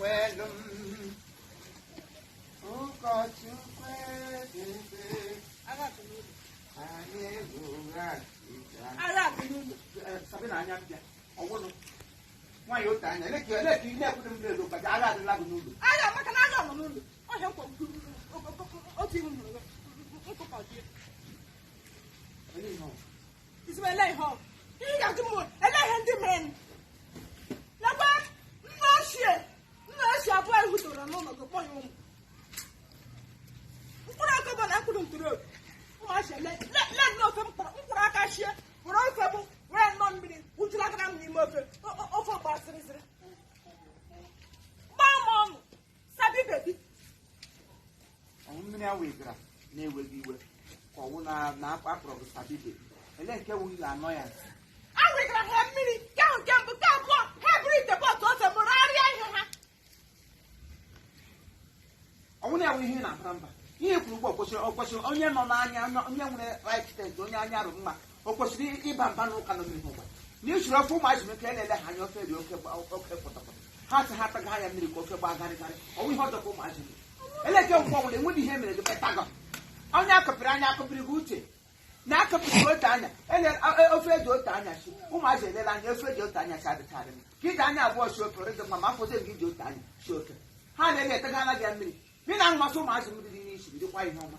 nwelu m. Ụkọchukwu eze, anyị ebughachita. Agha dị n'ụlọ. Sabina anya mbịa, ọwụnụ. Nwaanyị otu anya, eleki eleki ihe ekwudo m n'elu ụkọchị, agha adịla gị n'ụlọ. Agha maka na agha nọ n'ụlọ. Ọhịa nkwa otu ihu hụrụ nkụkọzie. Olee ihe ọ? Isi m ele ihe ọ. Ihe ị ga-ajụ m ele ihe ndị mere m. Lekwa nna ochie abụọ anyị hụtara n'ụlọ gị kpọọ ya ụmụ. Mkpụrụ aka bụ na mkpụrụ ntụrụ obi. Ụmụachị le le nnọọ ofe mkpụrụ aka shie were ofe bụ were nnọọ mmiri wụjulagara m n'ime ofe ofe gbara sịrịsịrị. Gbaa m ọnụ sabi bebi. Ọnwụ mmiri a wegara na-eweghị iwe ka ọwụ na na akpọrọ gị sabi bebi. Ele nke wụ anọ ya. A wegara ha mmiri nke ahụ nke mbụ nke abụọ ha buru ite bọtụ ose m rarịa ihe ha. Ọnwụ na ya wụ ihe ị na-abara mba. Ihe kwuru ugbu a kwesịrị ọ kwesịrị onye nọ n'anya onye nwere right sense, onye anya rụ mma, o kwesịrị ịba mba n'ụka nọ n'ihu ụgba. Na isiri ofe ụmụazị m ka elele ha anya ofe dị oke oke pọtọpọtọ. Ha sị ha taga ya mmiri ka ofe gbaa garịgarị. Ọnwụ ihe ọjọọ ka ụmụazị mere. Eleke ngwa ọbụla enweghị ihe mere gị petago. Onye akọpịrị anya akọpịrị gị uche. Na akọpịrị gị otu anya ele ofe eji otu anya si ụmụazị elele anya ofe eji otu anya si adịcharị m ka iji anya abụọ si ofe ọrịdị mma ma afọzie gị iji otu anya si ofe ha na-ele etegala gị ya mmiri ị na mmasị ụmụazị mmiri dị n'isi dịkwa ihe ọma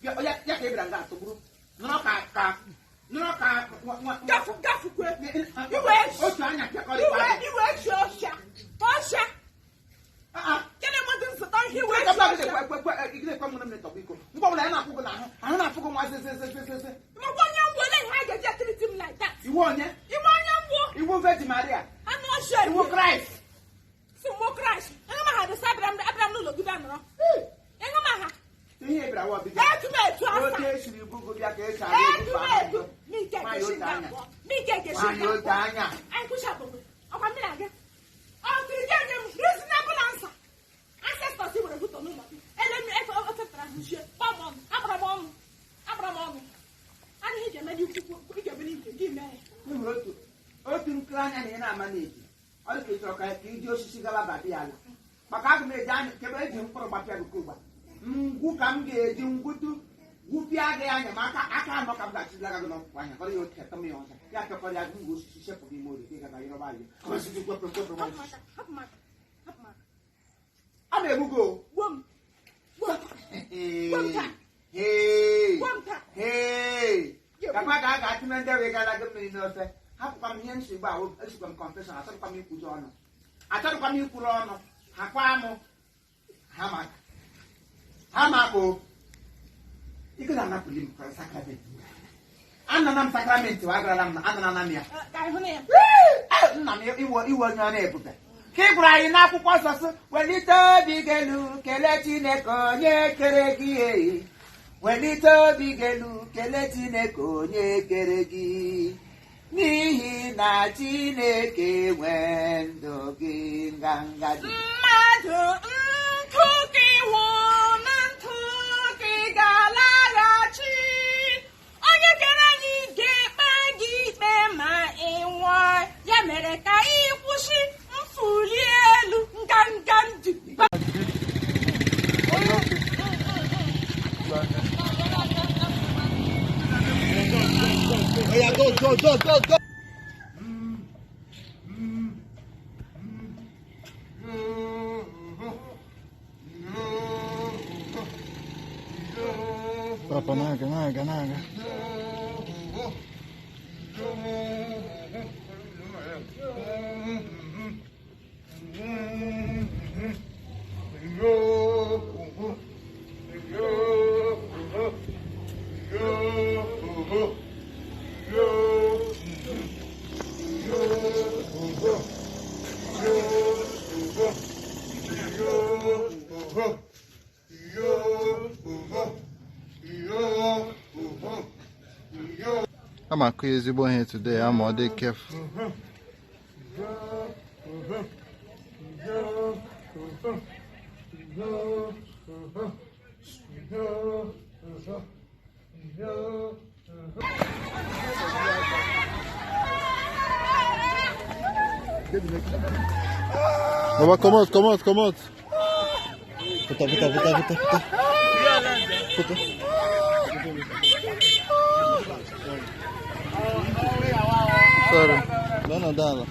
ya ya ka ị bịara nga atụgburu nọrọ ka ka nọrọ ka Gafu gafukwe. Iwe otu anya pịakọrịkwa iwe gị. iwe chi ọsha ka ọsha. Gịnị mmadụ nzụta ihe iwe chi ọsha. Ekwe m na tọgbọ iko mgbe ọbụla ya na-afụ gị n'ahụ ahụ na-afụ gị nwa zezezezeze. Makwa onye ngwu ele ihe a ga-eji atiriti m like that. Iwu onye? Iwe onye ngwu. Iwu Virgin Maria? Anụ ọsha. Iwu Kraịst? Si mgbe Kraịst. Enwe ma ha dịsa abịara m abịara m n'ụlọ gị bịa nọrọ. Enwe ma ha. Ihe bịara wa ọbịbịa. Etu m etu asa. Otu esiri bugo bịa ka esi arị Etu m etu. Mike Nwaanyị ekeshi otu nga anya. abụọ. Mike ekeshi Nwaanyị nga otu abụọ. anya. Anyị kwụchabụghị. Ọkwa mmiri aga. Ọ tiri gị enye m reasonable answer. Ancestors were hụtọ n'ụlọ gị. Ele m efe ofe tara ahụ shie. Gbaa m ọnụ. Agbara m ọnụ. Agbara m ọnụ. Anaghị iji eme n'ikwu ị ga-eme n'ike gị mee ya. E nwere otu otu nkiri anya na ị na-ama na-eji ọ dị ka ị chọrọ ka ka iji osisi gaba babi ala maka aga m eji anya kebe eji mkpụrụ gbapịa gị ugba ngwu ka m ga-eji ngwutu gwupịa gị anya ma aka aka anọ ka m ga-achịlaga gị n'ọkpụkpụ anya kọrọ ya otu etọm ya ọzọ ya pịakọrọ ya gị ngwa osisi chepụ gị ime orie ka ị gaba ịrọba anyị. Hapụ m aka. Hapụ m aka. Hapụ m aka. A na-egbu gị o. Gbuo m. Gbuo m. Hey! Gbuo m taa. Hey! Kakwa ka a ga-atụme ndị wee gara gị mmiri n'ofe hapụkwa m ihe nsogbu ahụ esikwa m confession achọrọkwa m ikwuzi ọnụ achọrọkwa m ikwuru ọnụ hakwa m ha maka ha maka o ike na-anapụli m sakramenti anana m sakramenti wa agarala m anana m ya. Ka anyị hụ na ya. Nna m iwe iwe onye ọrụ ebube ka ị gwara anyị n'akwụkwọ nsọ sị welite obi gị elu kelee Chineke onye kere gị eyi welite obi gị elu kelee Chineke onye kere gị n'ihi na Chineke nwee ndụ gị nganga dị. Mmadụ ntụ ka ịwụ na ntụ ka ị ga-alaghachi. Onye kere anyị ga-ekpe gị ikpe ma ị nwụọ. Ya mere ka ị kwụsị mfuli elu nganga ndị. Oya, go, go, go, go, go. Papa na-aga na-aga na-aga. Ama akụ ya ezigbo ihe today ama ọ dị careful. Baba, comot, comot, comot. Pụta, pụta, pụta, pụta, pụta. Pụta. Sorry. Nọnọdụ ala.